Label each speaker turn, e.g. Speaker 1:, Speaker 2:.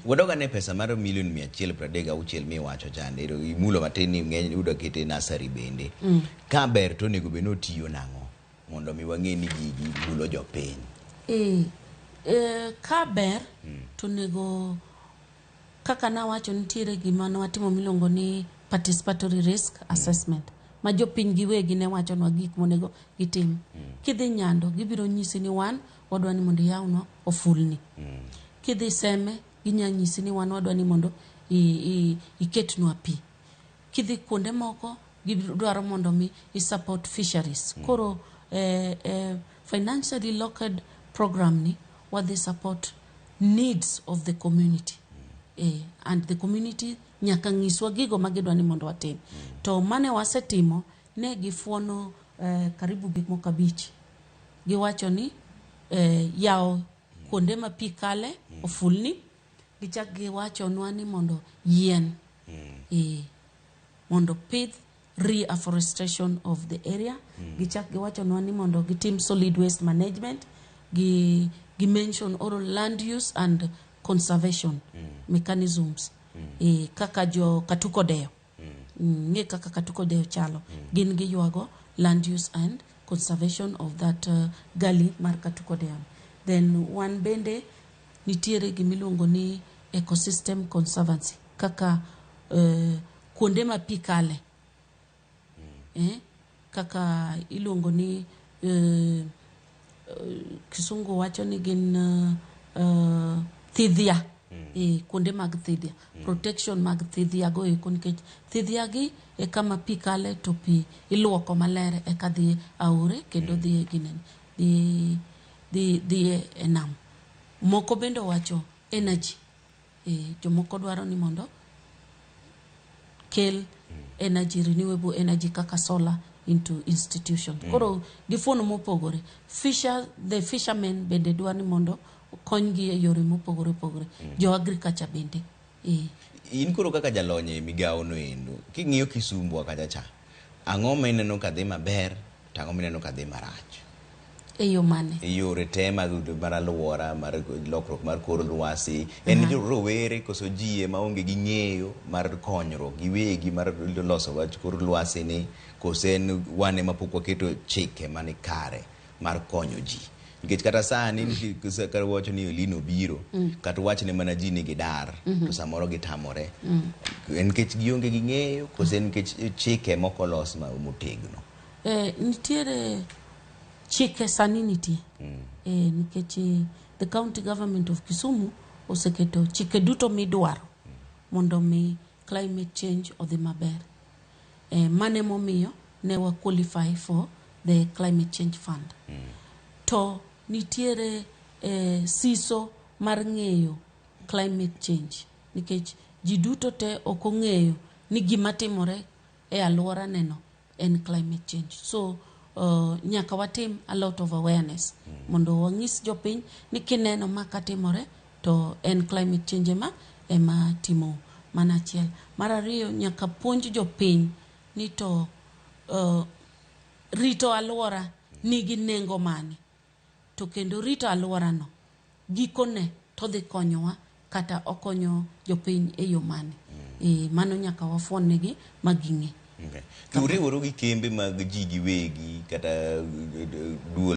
Speaker 1: Wadog ane pesa mar milion 136 miwacho chande, imulo matin ni ng'eny yudo kete nursery bende. Ka ber to onego bed ni otiyo nang'o mondo mi wang'e ni gigi mulo jopiny?
Speaker 2: Ka ber to onego, kaka nawacho, nitiere gima nwatimo miluongo ni participatory risk assessment, ma jopiny giwegi ne wachonwa gik monego gitim. Kidhi Nyando, gibiro nyisi ni wan wadwa ni mondo iyawnwa ofulni. Kidhi Seme, ginya nyisi ni wan wadwa ni mondo iketnwa pi. Kidhi kuonde moko, gidwaro mondo mi i support fisheries. Koro financially locked program ni wadhi support needs of the community, and the community nyaka nyiswa gigo ma gidwa ni mondo watim. To mane wasetimo, ne gifuono karibu gik moko 5. Giwacho ni yawo kuonde ma pi kale, ofulni. Gichak giwachonwa ni mondo yien, mondo pidh, reforestation of the area. Gichak giwachonwa ni mondo gitim solid waste management. Gi mention oro land use and conservation mechanisms, kaka jo Katuko Deyo. Ng'e kaka Katuko Deyo chalo. Gin giywago land use and conservation of that gully mar Katuko Deyo. Then wan bende nitiere gimiluongo ni ecosystem conservancy, kaka kuonde ma pi kale, kaka iluongo ni kisungu wacho ni gin thidhia, kuonde mag thidhia, protection mag thidhia go eko, nikech thidhia gi e kama pi kale to pi iluoko maler eka dhi aore kendo dhi e ginene, dhi e nam. Moko bende owacho energy. Jomoko dwaro ni mondo kel energy, renewable energy kaka solar into institution. Koro gifuono mopogore. The fishermen bende dwa ni mondo okonygi e yore mopogore opogore. Jo agriculture bende.
Speaker 1: In koro kaka jalony e migawo no endo, king'iyo Kisumbwa kacha cha, ang'o ma ineno ka dhi maber to ang'o mineno ka dhi marach?
Speaker 2: E yo mane?
Speaker 1: E yore te mag mar alwora, mar lokruok mar kor lwasi, en rowere koso ji ema onge gi ng'eyo mar konyruok giwegi mar loso wach kor lwasi ni, koso en wan ema pok waketo chike mani kare mar konyo ji? Nikech kata sani kata wacho ni El Nino biro, kata wachne mana ji ni gidar, to samoro gitamore. En nikech gionge gi ng'eyo koso en nikech chike mok olos ma motegno?
Speaker 2: Nitiere chike sani nitie. Nikech the county government of Kisumu oseketo chike duto midwaro mondo mi climate change odhi maber. Mano emomiyo ne wa qualify for the climate change fund. To nitiere siso mar ng'eyo climate change, nikech ji duto te ok ong'eyo ni gima timore e alwora neno en climate change. So nyaka watim a lot of awareness mondo wanyis jopiny ni kineno ma katimore to en climate change ema timo. Mana achiel. Mar ariyo, nyaka puonj jopiny ni to rito alwora nigi nengo mane, to kendo rito alworano gikone to dhi konyowa kata okonyo jopiny e yo mane. Mano nyaka wafuon negi ma ging'e.
Speaker 1: Okay. To uriworu gi kembe mag ji giwegi kata duol